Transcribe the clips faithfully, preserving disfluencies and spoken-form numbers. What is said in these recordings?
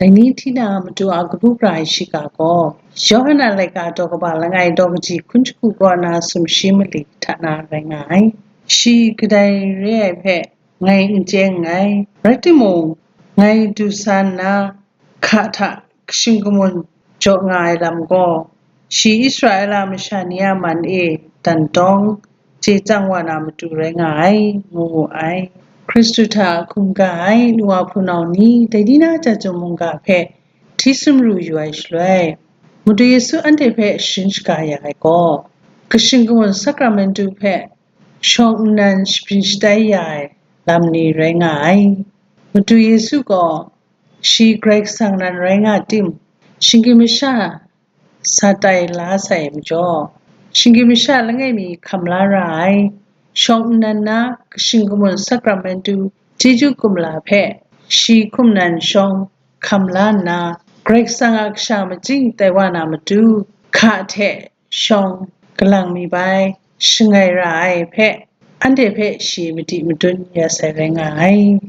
Dai ni hti na matu a kabu gara ai shiga gaw, Yawhan a laika daw kaba langai daw kaji hkun shagu kaw na sumshi mali hta na rai nga ai. Shi kadai re ai hpe ngai n chye nngai. Rai timung, ngai du sa nna, hka hta kashin kamun jaw nga ai lam gaw, shi Israela masha ni a man e dan dawng chye chyang wa na matu rai nga ai, ngu wu ai. Hkristu hta hkungga ai nu wa hpunau ni, dai ni na chyawm mungga hpe hti sumru yu ai shaloi, Madu Yesu anhte hpe sharin shaga ya ai gaw, kashin kamun sakramentu hpe shawng nnan shabyin shatai ya ai lam ni rai nga ai. Madu Yesu gaw, shi Karai Kasang nan rai nga tim, shinggyim masha sa tai la sai majaw, shinggyim masha langai mi hkam la ra ai, shawng nnan na kashin kamun sakramentu chyeju kumla hpe shi hkum nan shawng hkam la nna, Karai Kasang a kasha majing tai wa na matu, hka hte shawng kalang mi bai shangai ra ai hpe, anhte hpe shi madi madun ya sai rai nga ai.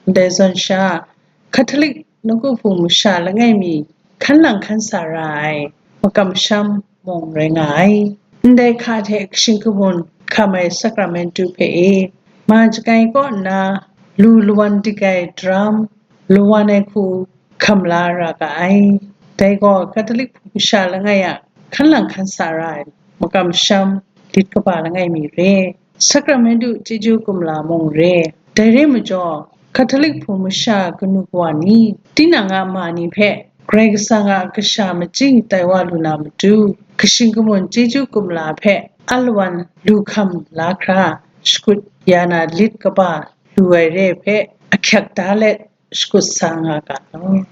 Ndai zawn sha, Catholic nawku hpung masha langai mi hkan lang hkan sa ra ai makam masham mung rai nga ai. Ndai hka hte kashin kamun hkam ai sakramentu hpe e, ma jagai kaw nna lu lawan dik ai daram, lawan ai hku hkam la ra ga ai. Dai gaw Catholic hpung masha langai a hkan lang hkan sa ra ai makam masham lit kaba langai mi re. Sakramentu chyeju kumla mung re. Dai re majaw, Catholic hpung masha kanu kawa ni, tinang a ma ni hpe Karai Kasang a kasha majing tai wa lu na matu, kashin kamun chyeju kumla hpe alawan lu hkam la hkra, shakut ya na lit kaba lu ai re hpe ahkyak da let shakut sa nga ga law.